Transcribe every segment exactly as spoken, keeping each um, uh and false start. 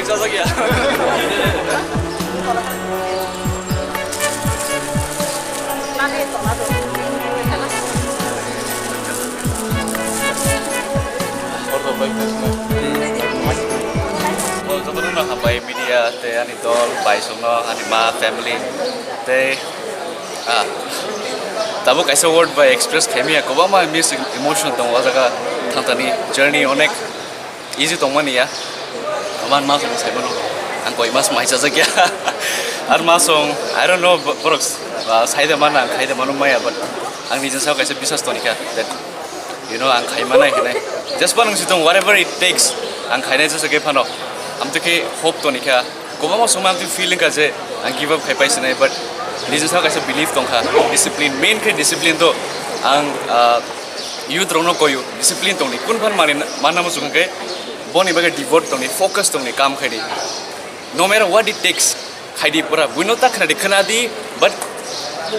Chajak ya. Jotono hambai media tei ani dol, bai songno, ani ma, family tei, ah, tabuk kaisa word bai express khaimaya, kwbangma mixed emotion tongo o jaga thangtani journey onek. Easy tongmani ya. Aman ma song sai mano. Ang koi mas mai chajak ya. Ar ma song, I don't know, bo-, borok, ah, sai da mana, ang khai da mano maya, but ang nijin sao kaisa biswas toni kha that, you know, ang khai manai hinai. Just pa nang sitong, whatever it takes, ang khainai jesa ke phano. Am to ke hope toni kha. Kwbangma somoi ang to feeling kha je ang give up khai pai sinai, but nijin sao kaisa belief tong kha. Discipline, main khe discipline to ang, ah, youth rokno koyo, discipline tongni, kun phan mani manna muchung khe boni bagwi devote tongni, focus tongni, kam khaidi. No matter what it takes, khaidi pura, buino ta khnadi, khnadi, but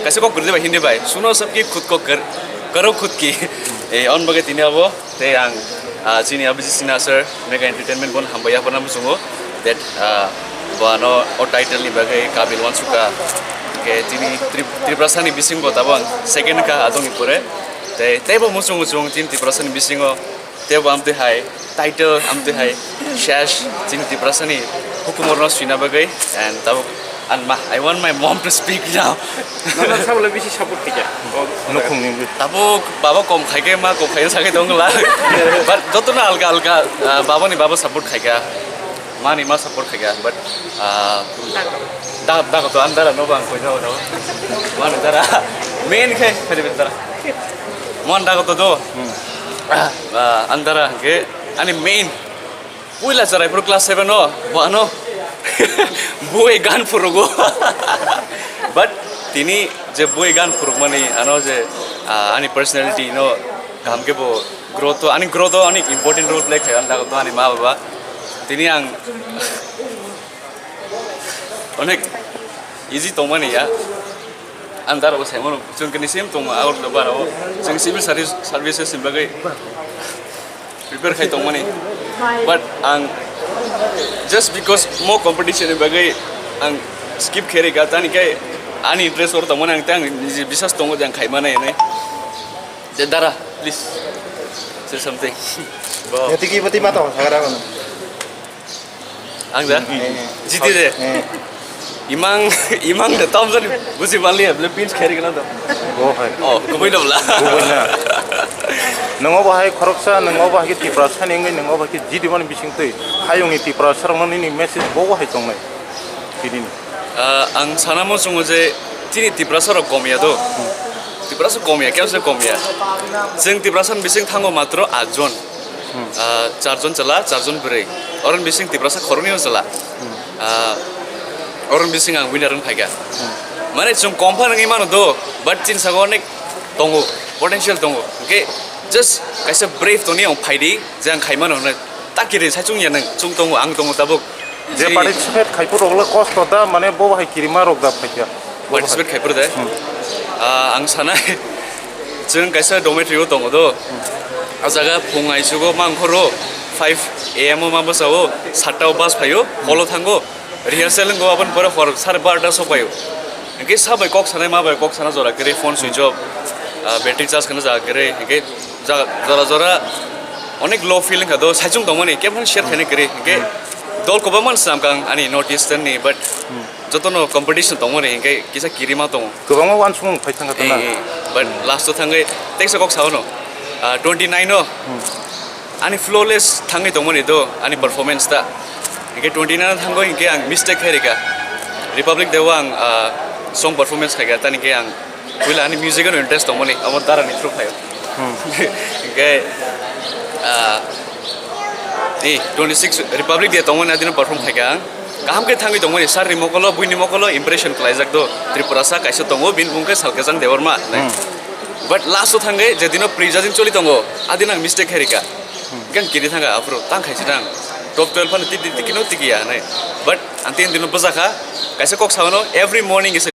kaisa kok kwrwi bai hindi bai, suno sabki khud ko kar, karo khud ki. Eh, on bagwi tini abo, tei ang, ah, chini Abhijit Sinha sir, Mega Entertainment bon hambai yapharna muchungo, that, ah, bo ano o title ni bagwi kabil wansukha, ke chini Trip-, Tripura sani bising bo tabang second ka adong ni pore. Tei, tei bo muchung muchung chini Tripura sani bisingo tei bo amtwi hai title, amtwi hai shash chini Tripura sani hukumorno swina bagwi, and tabuk, and ma, I want my mom to speak now. Nana sabole bisi support khaikha. Nukhungni. Tabuk baba kom khaikhe ma kom khaikhe sakhe tongla. But jotono alga alga, ah, baba ni baba support khaikha. Mani ma support khaikha, but, ah, da, da ko to andara no bang koi da da. Mani dara main khe khali dara. Mon da ko to do. Ah, andara ke ani main. Puila charai pro class seven o, bo ano bui gan phurugo. But tini je bui gan phurukmani ano je, ah, ani personality no kaham ke bo growth to, ani growth to ani important role play khayo, ang dago to ani ma baba. Tini ang onek easy tongmani ya. Ang daro bo saimano, chwng kini sim tongo, Agartala barao. Chwng civil service, services ni bagwi prepare khai tongmani. But ang just because mo competition ni bagwi ang skip khe rika, tani kai ani interest or tongmani, ang tang niji biswas tongo je ang khai mana hinwi. Je dara, please say something. Bo. Yatiki bati mato, sagara kono. Ang da? Eh. Jiti de. Eh. Imang, imang de tom jani buji mali ya, bile pinch kheri kana to. Bo hai. Oh, kubui dobla. Kubui na. Nongo bo hai khoroksa, nongo bo hai Tiprasa ni wngwi, nongo bo hai jiti mani bising twi. Hayung ni Tiprasa rok nini message bo bo hai tongnai. Tini. Ah, ang sana mo chungo je tini Tiprasa rok kom ya do. Tiprasa kom ya, kya se kom ya. Jeng Tiprasa bising thango matro atjon. Hmm. Ah, charjon chwla, charjon bwrwi. Oroni bising Tiprasa khoroknwi o chwla. Hmm. Ah, oroni bising ang winner wng phaikha. Hmm. Mane chwng kom phan wngwi mano do, but chini sago onek tongo, potential tongo. Hwnkhe just kaisa brave tongni ang phaidi, je ang khai mano hwnwi. Ta kiri sai chwng ya nwng, chwng tongo, ang tongo tabuk. Je chini participate khai phuru rok le kosto da, mane bo hai kirima rok da phaikha. Participate khai phuru de? Hmm. Ah, ang sanai, chwng kaisa dormitory o tongo do. Hmm. A jaga phung aisugo mangkhoro five A M o ma bwsao, satta o bus phaio, hall o thango. Rehearsal wngkha, aboni pore hor sare barota sok phaio. Hwnkhe sabai kok sanai, ma bai kok sana jora kwrwi, phone switch off, ah, battery charge khana jaga kwrwi, hwnkhe jaga jora jora onek low feel wngkha do, saichung tongmani, kebo share khaina kwrwi, hwnkhe dol kwbangma swnamkha ang ani North Eastern ni, but jotono competition tongmani, hwnkhe kisa kirima tongo. Kwbangma uansukmung phai thangkha tana. Eh, eh, but last o thangwi teksa kok sao no, ah, twenty nine o. Hmm. Ani flawless thangwi tongmani do, ani performance ta. Hingke twenty nine thangwi hingke ang mistake khairika. Republic Day o ang, ah, song performance khaika, tani ke ang puila ani music no interest tongmani, abo dara ni through khaio. Hmm. Hingke, ah, ni twenty six Republic Day tongmani adino perform khaika ang. Kaham khe thangwi tongmani, sir ni mokolo, buini mokolo impression khlaijak do. Tripurasa kaisa tongo, bini bung khe Salkajang Debbarma. Hmm. But last o thangwi je dino pre-judging choli tongo, adino ang mistake khairika. Hmm. Gang kiri thanga aphuru tang khaisi tang. Top twelve phano titi tikino tikiya hinwi. But ang tin dino bwjakha, kaisa kok sao no, every morning is a